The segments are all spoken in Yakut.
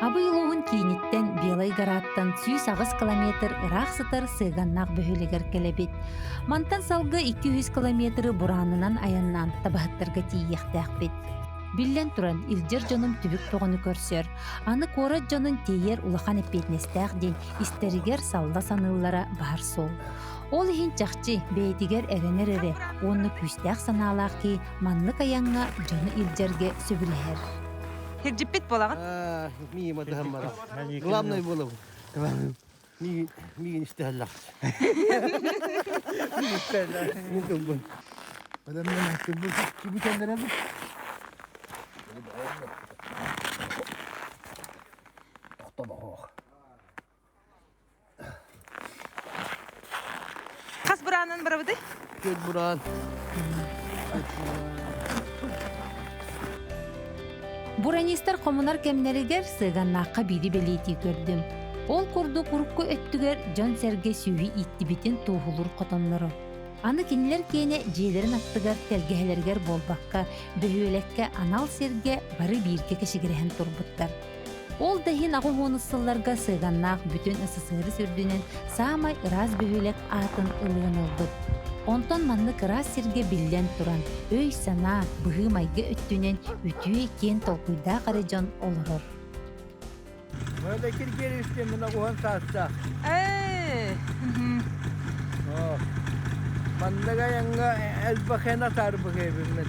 Абый улууһун кииниттэн Белай Гораттан 108 километр ыраах сытар Сыаганнаах бөһүөлэгэр кэлэбит. Мантан салгыы 200 километры бураанынан айаннаан табаһыттарга тиийиэхтээхпит. Биллэн туран, илдьэр дьонум түбүк бөҕөнү көрсөр, аны куорат дьонун тиэйэр улахан эппиэтинэстээх диэн истэригэр салла саныыллара баар суол. Ол иһин чахчы бэйэтигэр эрэнэр эрэ уонна күүстээх санаалаах киһи маннык айаҥҥа дьону илдьэргэ сөбүлэһэр. Хирдьиппит буолаҕын? Миим атыһаммара. Главное буолабын. Миигин истэһэллэх. Мин тылбын. Тохтобоһуох. Хас бураанын барабыты? Төрт бураан. Буранистар хомунар кэмнэригэр Сыаганнаахха биири бэлиэтии көрдүм. Ол курдук урукку өттүгэр дьон-сэргэ сүөһү ииттибитин туоһулуур хотонноро. Аны кинилэр киэнэ дьиэлэрин аттыгар тэлгэһэлэригэр буолбакка, бөһүөлэккэ анал сиргэ бары бииргэ кэчигирэһэн турбуттар. Ол да иһин аҕыс сылларга Сыаганнаах бүтүн СССР үрдүнэн саамай ыраас бөһүөлэк аатын ылыан ылбыт. Онтон маннык ыраас сиргэ биллэн туран, өй-санаа, быһыы-майгы өттүнэн үтүө киэн толкуйдаах эрэ дьон олорор. Мына киргиэлистэ мына уһан саастаах. Ээ. Маннык айаҥҥа элбэхин атаарбыһыыбын.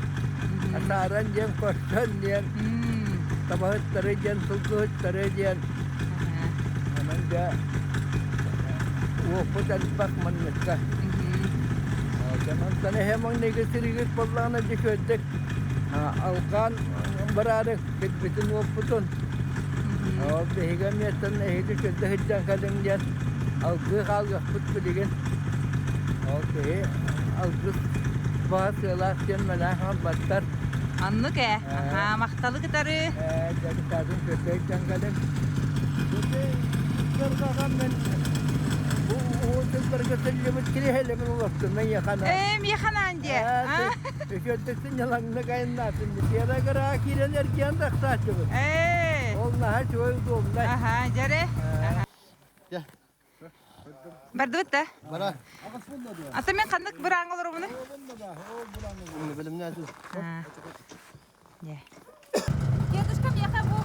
Атааран диэн көрсөн диэн табаһыттары диэн сылгыһыттары диэн онон дьэ уоппут элбэх манныкка. Онтон эһэ маҥнайгы сиригит буоллаҕына дьэ көрдүк алҕаан бараары кирбитин уоппутун Ол биһиги эмиэттэн эһиги сирдэ сылдьан кэлиҥ диэн алгыы хаалыахпыт билигин. Ол киһи алгыс баҕа сыалаах диэн мэлээх оҥорботтор. Оннук ээ. Аһаа, махталы кытары. Ээ, дьарыктаатын сирдэ сылдьан кэлиҥ. Дьарҕаҕа мен бу уһун сылларга сылдьыбыт кириэһэлэбин олортум миэхэ Ээ, миэхэ анаан диэ. Үчүгэйдик сынньалаҥнык айаннаатын. Тиэрэ гыраҕа киирэн эргийэн тахсааччыбыт. Ээ. Ол наһаа үчүгэй удобнай. Аха, дьэрэ. Бардыбыт да? Бара. Ата мен ханнык бырааҥ олоробуну? Билимнээтин. Дедушка миэхэ бу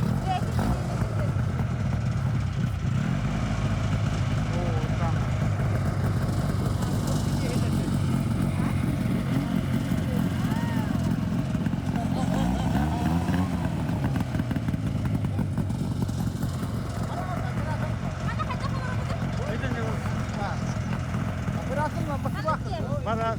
Бара.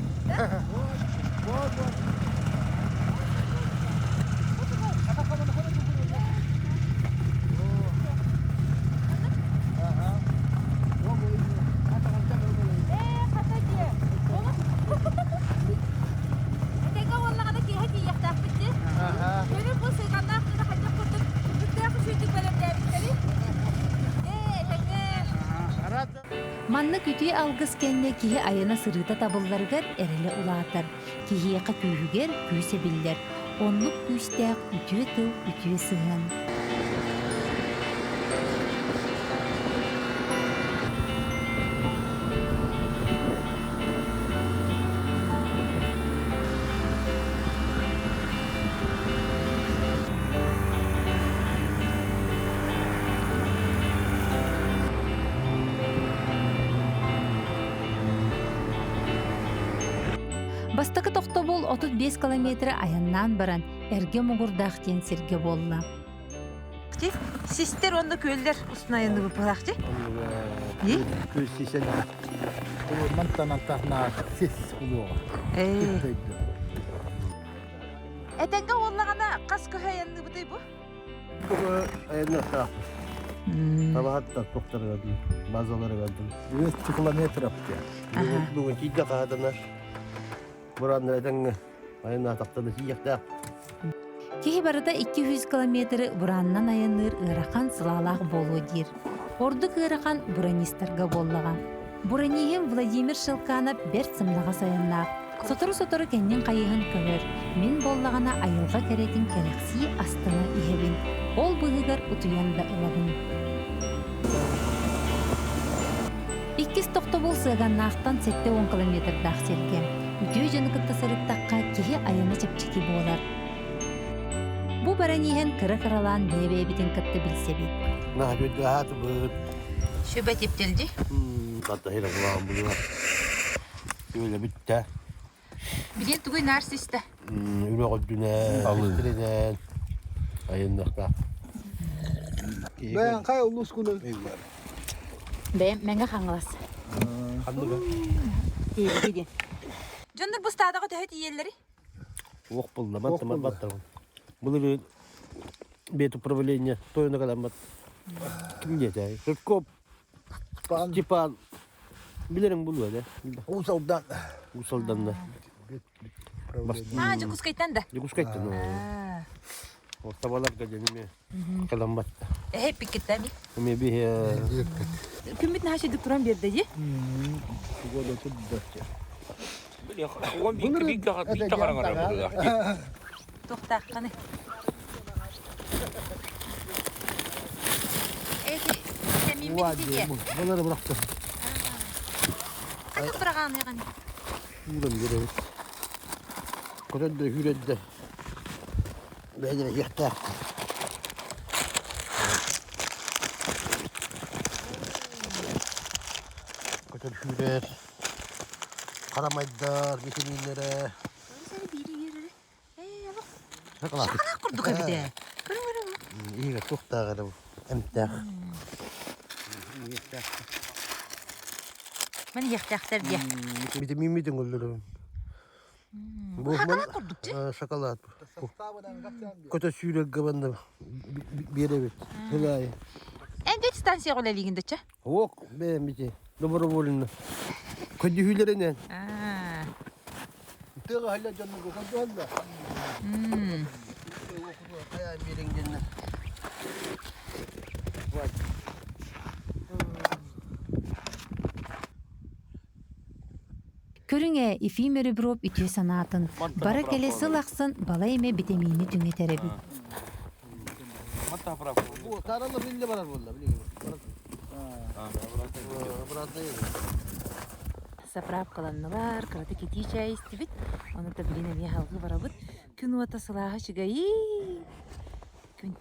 Маннык үтүө алгыс кэннэ киһи айана-сырыыта табылларыгар эрэлэ улаатар. Киһиэхэ күүһүгэр күүс эбиллэр, оннук күүстээх үтүө тыл үтүө сыһыан. Бастакы тохтобул 35 километры айаннаан баран, Эргэ Мугурдаах диэн сиргэ буолла. Систер уонна күөллэр устун айанныбыт быһаахчы. Күөл сисен мантан антахна сис улуоҕа. Этэҥҥэ уоллаҕына хас көһө айанныбытый бу? Айанныахтаахпыт. Табаһыттар туохтарыгар дуу, базаларыгар дуу. 200 километр аппыа. Бүгүн тиийдэ хаһаатанар. Бураннар этэҥҥэ айаннаатахтарына тиийиэхтээх. Киһи барыта 200 километры буранынан айанныыр ыарахан сылаалаах буолуо диир. Ордук ыарахан буранистарга буоллаҕа. Бураниһым Владимир Шелканов бэрт сымнаҕас айаннаах. Сотору-сотору кэннин хайыһан көрөр, мин буоллаҕына айылҕа кэрэтин кэрэхсии астына иһэбин, ол быыһыгар утуйан да ылабын. Иккис тохтобул Сыаганнаахтан 70 километрдаах сиргэ. Үтүө дьону кытта сырыттахха киһи айана чэпчэки буолар. Бу баран иһэн кыра-кыралаан бэйэ-бэйэбитин кытта билсэбит. Наһаа Сүбэ типтилди. Таттаһыра булаан булуа. Үөлэ бүттэ. Билиэн тугуй наар систэ? Үлэ өттүнэн, истиринэн айыннахта. Бэйэн хай улус кунун? Бэйэм Мэҥэ Хаҥалас. Ханныга? Тиэйбити диэн. Дьоннор бу стадаҕа төһө тиийэллэрий? Уох булла, мантаман баттарым. Былырыын бэт управление тойоно каламмат. Ким диэтэ? Рыбков Степан билериҥ булуо да? Уус Алдан. Уус Алданна. А, Дьокуускайтан да? Дьокуускайтан. Табаларга дьэн эме каламмат. Эһэ пиккиттэ би. Эме би Күммүт наһаа шедик туран берди ди. Туохтааххыный? Эти витамин дии. Балары бырахтым. Хайдах быраҕааныаҕын? Үүрэн биэрэбит. Көтөн да үүрэн да бэйэлэрэ иэхтээхтэр. Көтөр сүүрэр, харамайдар, витаминнэрэ. Шоколад курдук эбит ээ. Көрүҥ көрүҥ. Иһигэр туохтаах эрэ эмтээх. Мин иэхтээхтэр диэ. Витамин өллөрөбүн. Бу Шоколад курдук дии. Шоколад. Көтө сүүрэргэ манна биэрэбит. Хылаайы. Эн бэт станцияҕа үлэлиигин дача? Ок, бэйэм ити. Добровольно. Көдүһүүлэринэн. Тыаҕа халла дьоннорго көрдөһөллөр. Хайа биэриҥ диэннэ. Көрүҥ ээ, Ефим Ребров үтүө санаатын, бара кэлэ сыл ахсын балай эмэ битэмиини түҥэтэр эбит. Таралла билле барар буолла, билигин. Заправкаланнылар, кыратык итии чай истибит. Ону да билин эмиэ салгыы барабыт. Күн уота сылааһа үчүгэйий. Күн.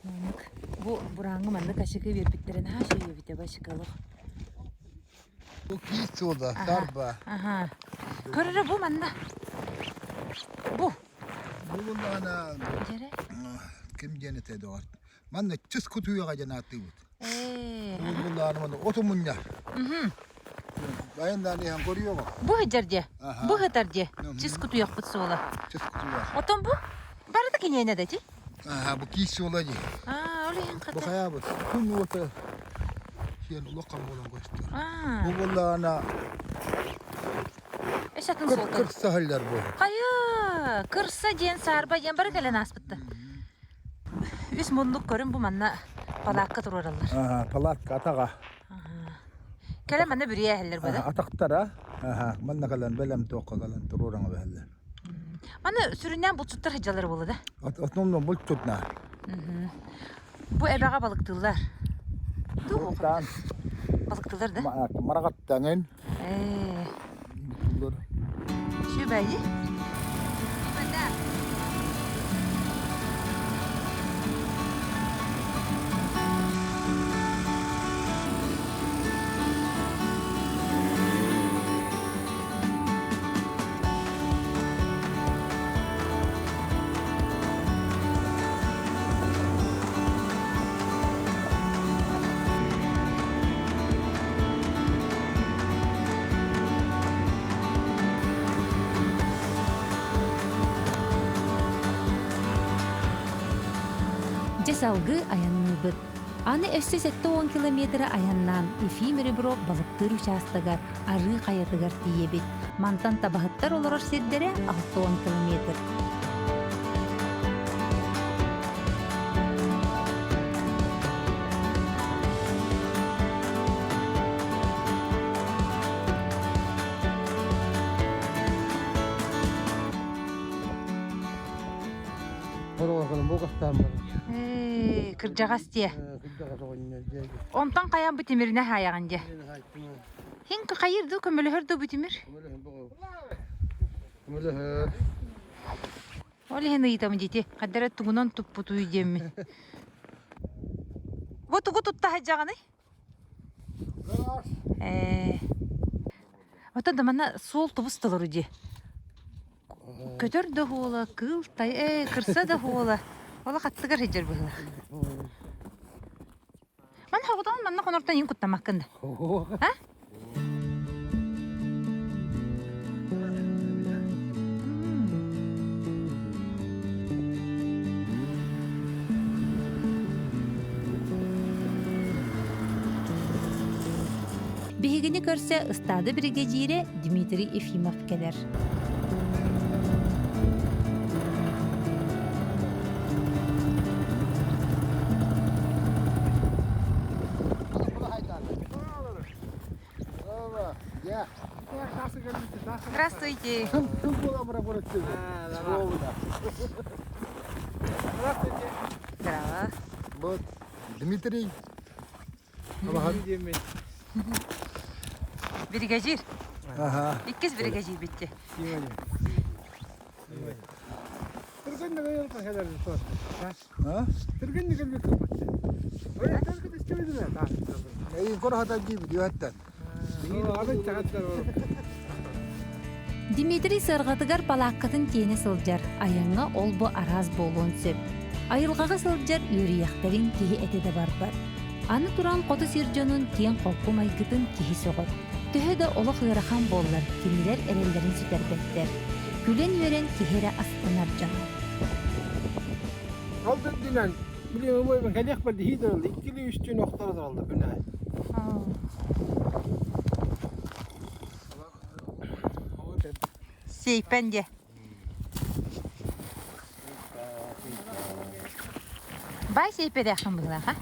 Маннык бу бурааҥҥа маннык ачыкы биэрбиттэрин наһаа үчүгэй эбитэ бу ачыкылык. Бу киис суола, сарба. Аха. Көрөрө бу манна. Бу. Бу буллаҕына Дьэрэ. ким диэн этэ доҕор. Манна чыс кутуйаҕа диэн ааттыыбыт. Ээ. Бу буллаҕына манна оту мунньар. Байандаан иһэн көрүөҕү. Бу сылдьар дьэ. Аха. Бу сытар дьэ. Чыс кутуйахпыт суола. Чыс кутуйах. Отон бу барыта киниэнэ да ти. Аха, бу киис суола дии. Аа, ол иһин Бу хата. хайаабыт. Күн уота сиэн улахан буолан көстөр. Аа. Бу буоллаҕына Эс атын суолта. кырса сылдьар бу. Хайа, кырса диэн саарба диэн бары кэлэн ааспытта. Үс муннук көрүн бу манна палаакка туруораллар. Аха, палатка атаҕа. Кэлэн манна бүрүйэ иһэллэр бу да? Атахтара. Аха, манна кэлэн бэлэм туохха кэлэн туруораҥа бэһэллэр. Маны сүрүннээн булчуттар сылдьаллар буолла да? Основном булчут наар. Бу эбэҕэ балыктыыллар. Балыктаан. Балыктыыллар да? Мараҕаттаҥын. Ээ. Булчуллар. Сүбэйи. Дьэ салгыы айанныыбыт. Аны өссө 70 километры айаннаан Ефим Ребров балыктыыр учаастагар Арыы хайатыгар тиийэбит. Мантан табаһыттар олорор сирдэрэ 60 километр. Хороҕор бу кастаан барар. Ээ, кырдьаҕас дьиэ. Кырдьаҕас оҕонньор дьиэ. Онтон хайаан бу тимиринэ хаайаҕын дьэ? Хин хайыр дуу көмөлөһөр дуу бу тимир? Көмөлөһөр. Ол иһин ыйытабын дьити, хаддара тугунан туппутуй диэммин. Бу тугу тутта сылдьаҕыный? Ээ. Оттон да манна суол тубус толору дии. Көтөр да уола, кыыл тай, ээ, кырса да уола. Олох аттыгар сылдьар быһыылаах. Ман хоҕутаҕын манна хонортон иин куттаммаккын да. А? Биһигини көрсө ыстаада биригэдьиирэ Дмитрий Ефимов кэлэр. Здравствуйте. Здраво. Вот Дмитрий. Биригэдьиир. Ага. Иккис биригэдьиир битти. Дмитрий сыарҕатыгар балааккатын тиэнэ сылдьар, айаҥҥа ол-бу араас буолуон сөп. Айылҕаҕа сылдьар үөрүйэхтэрин киһи этэ да барбат. Аны туран хоту сир дьонун киэҥ-холку майгытын киһи сөҕөр. Төһө да олох ыарахан буоллар, кинилэр эрэллэрин сүтэрбэттэр. Күлэн-үөрэн киһи эрэ астынар дьоно. Ол үрдүнэн, билигин кэлиэх бэрди хиитэрэллэ, иккилии үстүүн охторо тураллар күнэ. Сейпен дьэ. Бай сейпедээххин быһыылаах, а?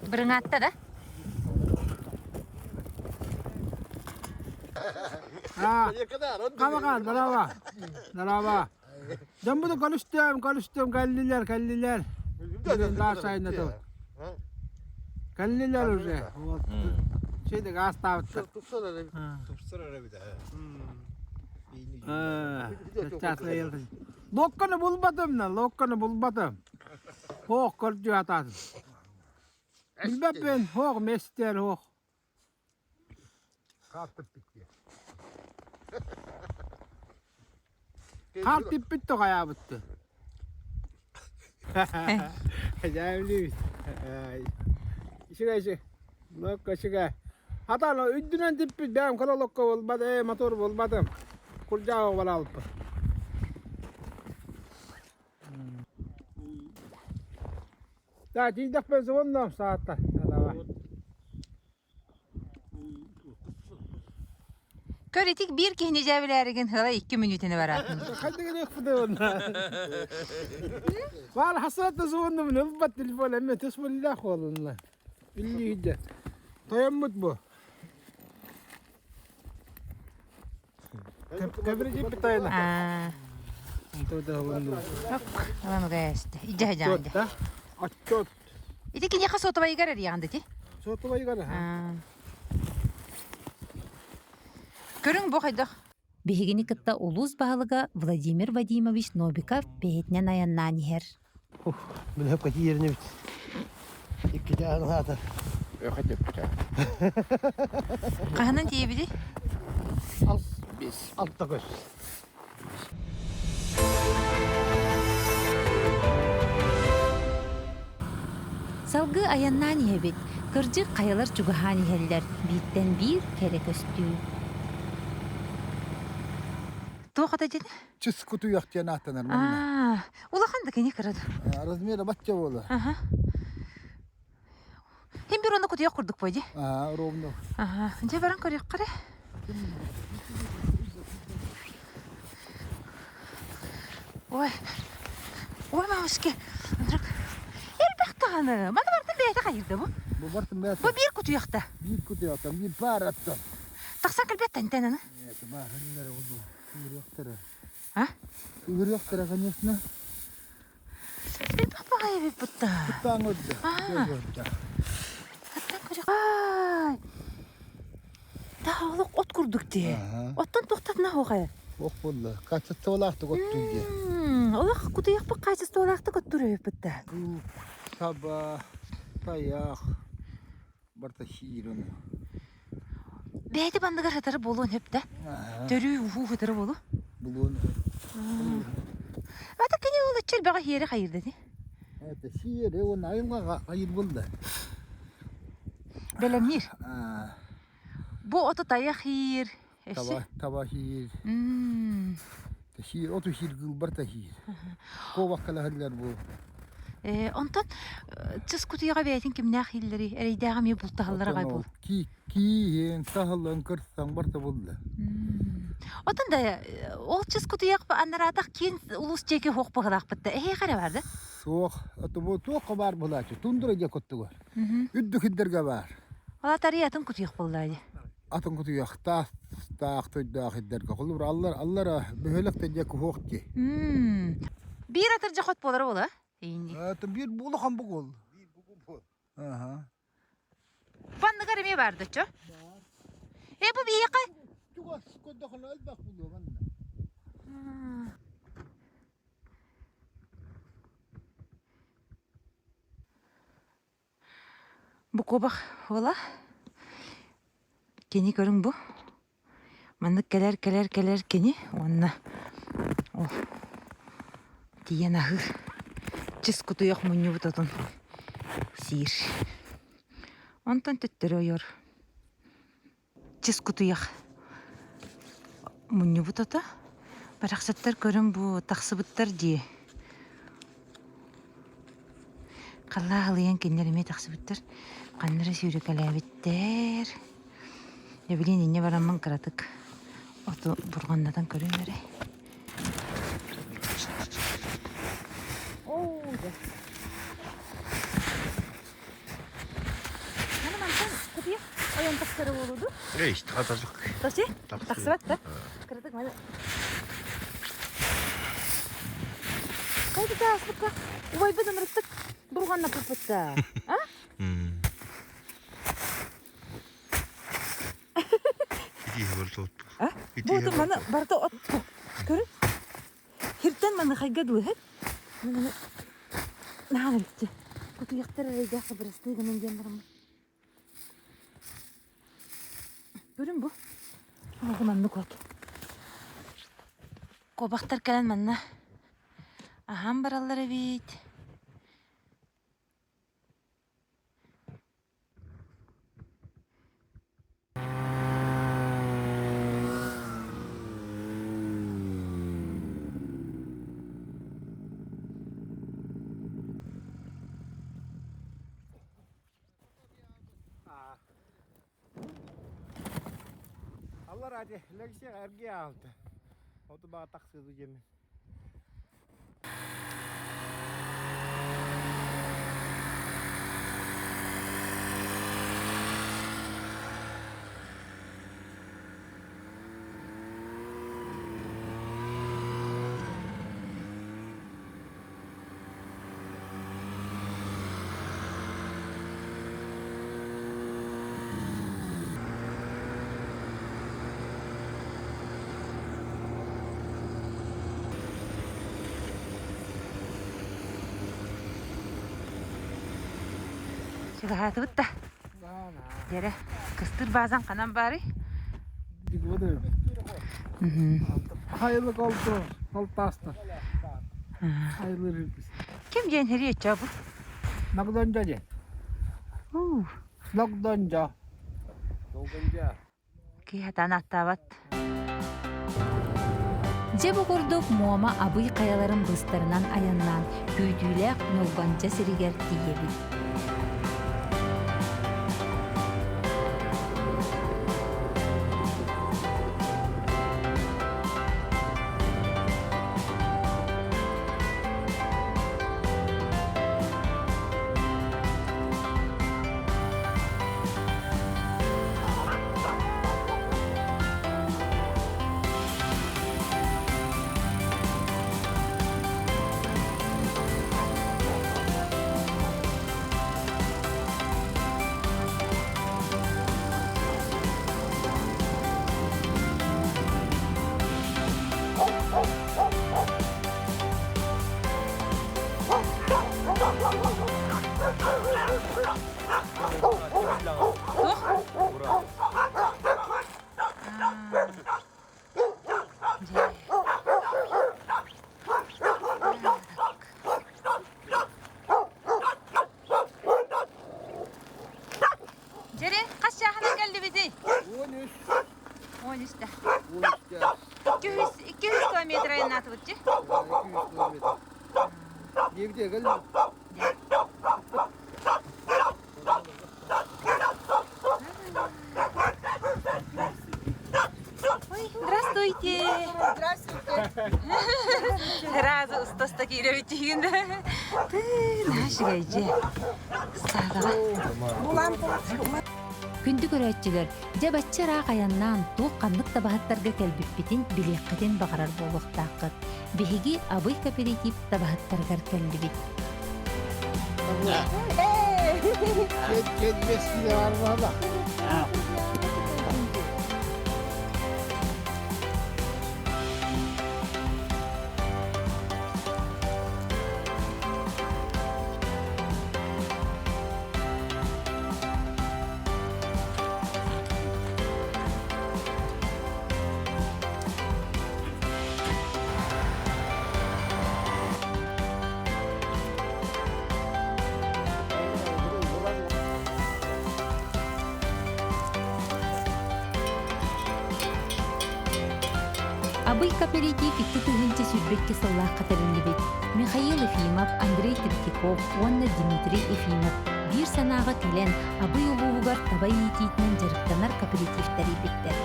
Бырыҥаатта да? Камахан, здорово. Здорово. Дьон буду көрүстүм, көрүстүм, кэллилэр, кэллилэр. Даашайна тыл. Кэллилэр уже. Вот. Şeyde gaz ставится. Локканы булбатым на, локканы булбатым. Хоох көрдүү атаатым. Билбэппин, хоох местер хоох. Хаар типпит тоҕайаабытты. Дьээбилиибит. Үчүгэй үчүгэй. Локко үчүгэй. Хатан үрдүнэн типпит бэйэм кыра локко буолбат, ээ мотор буолбатым. Курдьааҕы бараалыппын. Да, тиийдэхпин суоннам саатта. Давай. Көр итик биир киһини дьээбилээригин ыла икки мүнүүтэни бараатын. Хайда гыныахпыт онно. Баар хасаата суоннум ылбат телефон эмме тус миллах буолунна. Иллиидэ. Тойоммут бу. Кэбирдьиппит тойона. Ылан угайасты. Идьэ хадьаан дьэ. Отчет. Ити киниэхэ сотовайыгар эрийэҕин дити? Сотовайыгар. Көрүҥ бу хайдах? Биһигини кытта улуус баһылыга Владимир Вадимович Новиков бэйэтинэн айаннаан иһэр. Мин хөпкө тиийэринэбит. Иккитэ анаата. Өөхө түптэ. Хаһанан тиийэбитий? Бис. Алта көс. Салгыы айаннаан иһэбит. Кырдьык хайалар чугаһаан иһэллэр. Бииртэн биир кэрэ көстүү. Туох ата дьин? Чыс кутуйах диэн ааттанар манна. Улахан да кини кыра да. Размера бачча буолар. Аха. Хин bir оны кутуйах курдук бой ди. Аа, ровно. Аха. Дьэ баран көрүөххэ Ой. Ой, мамышки. Элбэх даҕаны. Маны бартын бэйэтэ хайырда бу. Бу бартын бэйэтэ. Бу биир кутуйахта. Биир кутуйахта, биир паар атта. Тахсан кэлбэт тантэн аны. Бааһыннара булу. Ыгырыахтара. А? Ыгырыахтара, конечно. Элбэх баҕайы эбит бутта. Куттаан көрдө. Аа. Көрдө. Аттан көрө. Ай! Та олох от курдук дии. Оттон тохтатына хоҕай. Ох буолла. Качестволаахтык оттур дии. Олох кутуйахпыт качестволаахтык оттур эбиппит да. Кыл, таба, тайах, барта сиир ону. Бэйти банныгар хытары буолуон хөп да. Төрүү ухуу хытары буолу. Булуон. Ата кини ол өччөр бөҕө хиэри хайырда ди. Это сиэри уонна айылҕаҕа хайыр булла. Бэлэмниир. Бу оту тайах хиир. Таба, таба хиир. Хиир, оту хиир гылбар та хиир. Куобаккалаһыллар бу. Онтон чыс кутуйаҕа бэйэтин кимнээх хииллэри эрэйдээҕи эмиэ бултаһаллара аҕай буол. Кииһин, таһылын кырсан барта булла. Отон да ол чыс кутуйах аннараатах киин улуус дьиэки хуох быһылаахпыт да эһиэхэ эрэ бар да? Суох, ото бу туохха баар буолааччы, тундра дьэ коттугар. Үрдүк хиддерге баар. Ола тарый атын кутуйах буоллаа дии. Атын кутуйах таах таах тойдоох хиддерге. Холобур аллар аллара бөһөлөк дьэ куһуох дии. Биир атырдьах от буолара буола. Это биир улахан бугул. Аха. Банныгар эмиэ баар дочо. Э бу биһиэхэ Чугас көрдөхүнэ элбэх булуо манна. Бу куобах уола. Кини көрүҥ бу. Маннык кэлэр, кэлэр, кэлэр кини уонна ол тиийэн аһыыр. Чыс кутуйах мунньубут отун сиир. Онтон төттөрү ойор. Чыс кутуйах мунньубут ото. Барахсаттар көрөн бу тахсыбыттар дии. Халлаа халыйан кинилэр эмиэ тахсыбыттар. Ханна эрэ сүүрэкэлээбиттэр. Дьэ билигин инньэ бараммын кыратык оту бурҕаннатан көрүөм эрэ. Аны мантан кутуйах ойон тахсара буолуо дуу? Эй, хатасык. Тоси? Тахсыбат да? Кыратык маны Хайда тааспыкка убайбыт ынырыктык бурҕаннаппыппыт А? Итииһи барыта от. А? Бу маны барыта от. Көрүн. Хиртэн маны хайга дылы Маны наһаа өлүктү. Кутуйахтар эрэйдээх бырастыы гынан диэн бараммын. Көрүн бу. Оҕу маннык от. Куобахтар кэлэн манна аһаан бараллар эбит. Аллар ати лекция эрге алты. Оту баа тахсыды жемин. Чугаһаатыбыт да. Дьэрэ, кыстыыр баазан ханан баарый? Хайылык олду, ол таастар. Хайылыр Ким диэн хириэччэ бу? Нагдонжа диэн. Ногдонжа. Долгонжа. Киһи аттаабат. Дьэ бу курдук Муома Абый хайаларын быыстарынан айаннаан күүтүүлээх Ньулбанча сиригэр тиийэбит. үстэ. 200 километр айаннаатыбыт дии. 200 километр. Диэбитэ кэллим. Ой, здравствуйте! Здравствуйте! Сразу устаста киирэбит да. Ты наш гайже. Стадаға. Күндү көрөөччүлэр, дьэ бачча ыраах айаннаан туох ханнык табаһыттарга кэлбиппитин билиэххитин баҕарар буолуохтааххыт. Биһиги Абый кооператив табаһыттарыгар кэллибит. Абый кооператив 2022 сыллаахха тэриллибит. Михаил Ефимов, Андрей Третьяков уонна Дмитрий Ефимов биир санааҕа кэлэн Абый улууһугар таба иитиитинэн дьарыктанар кооператив тэрийбиттэр.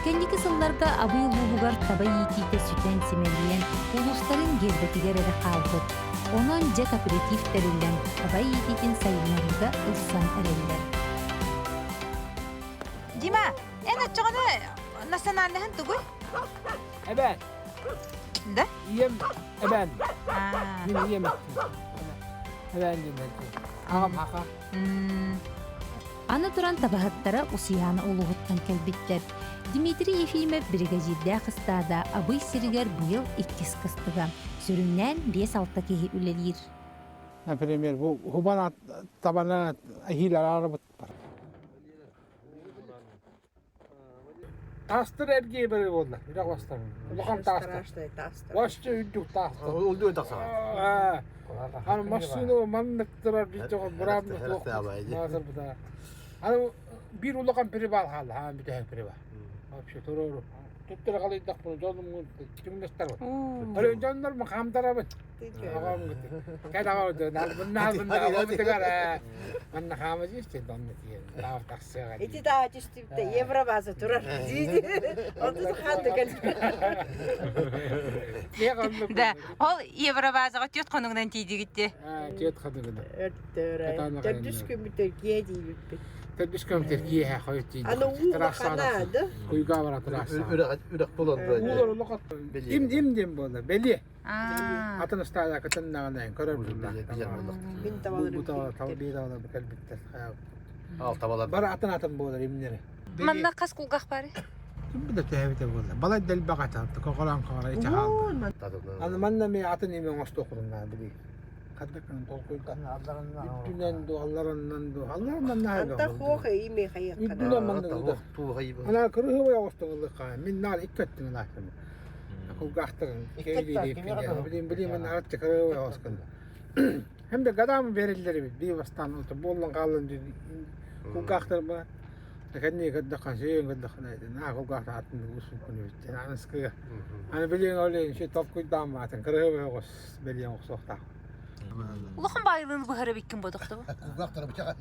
Кэнники сылларга Абый улууһугар таба иитиитэ сүтэн-симэлийэн, улуустарын гиэрбэтигэр эрэ хаалбыт. Онон дьэ кооператив тэриллэн, таба иитиитин сайыннарыыга ылсан эрэллэр. Дима, эн оччоҕуна национальнаһын тугуй? Эбээн. Да? Ийэм эбээн. Мин ийэм эбээн диэн Аҕам аха. Аны туран табаһыттара Усуйаана улууһуттан кэлбиттэр. Дмитрий Ефимов биригэдьиирдээх ыстаада Абый сиригэр быйыл иккис кыстыга. Сүрүннээн 5-6 киһи үлэлиир. Например, бу хубан табана эһиил араарбыт бар. Таастар эргиэ бары буолла. Үрэх бастар. Улахан таастар. Башча үрдүк таастар. Улдуй тахсар. Аны массыына маннык турар биир бураамна суох. Аны биир улахан перевал хаалла. Хаан бүтэһик перевал. Вообще туруору. Туттара халыйдахпына дьонум түҥнэстэр. Ары дьоннор хаамтарабын. Ити да түстүбүтэ евробаза турар. Онту хаанды Да, ол евробазаҕа түөрт хонугунан тиийдигит дии. Түөрт хонугунан. Өртөөрө. Төрдүс күммүтэр киэ диибиппит. Төрдүс күммүтэр киэһэ хойут тиийдик. Аны уу улаханаады. Куйга бара трасса. Үрэх булан. Уулар улахан. Им им диэн буолла. Бэлиэ. Атын ыстаада кытыннаҕына көрөр Мин табаларым Бу табалар биир табалар кэлбиттэр. Ал табалар. Бары атын атын буолар имнери. Манна хас кулгах бары? Ким да төһөбүтэ буолла. Балай дэлбэх ата коколоон хоора ичэ хаалды. Аны манна ми атын име оҥостуох куруннаа били. Хадда күн толкуйдан Үттүнэн ду аллараннан ду аллараннан наһаа Анта хуох име хайыаккана. Үттүнэн манна Ана кырыһыбай оҕостугуллукка мин наар икки өттүн ылаахтым. Кулгаахтарын билим билим мен араччы кырыһыбай оҕоскун. Hem de гадамы бериллер эбит бии бастаан олта буоллан хааллан кулгаахтар ба кэнни көрдөххө сүйэн көрдөххө наа кулгаахтар атын усуппун эбит аныскыга аны билиэн олен ши толкуйдаан баатын кырыһыбай оҕос бэлиэн охсуохтаах Улахан баайылыын быһара биккин бодохтобу. Кулгаахтара бычаға.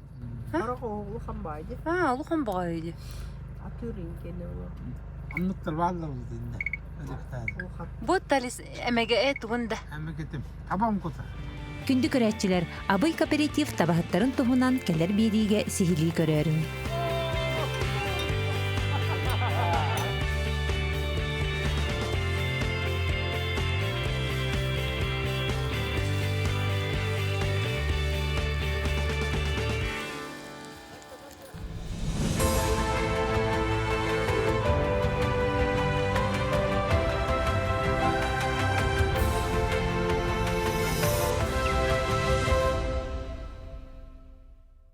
Улахан баайы. Аа, улахан баайы. Атырын кене Оннуктар бааллар динде. Бу талис эмеге э тугун да. Эмегетим. Табам кута. Күндү көрөөччүлэр, Абый кооператив табаһыттарын туһунан кэлэр биэриигэ сиһилии көрөөрүҥ.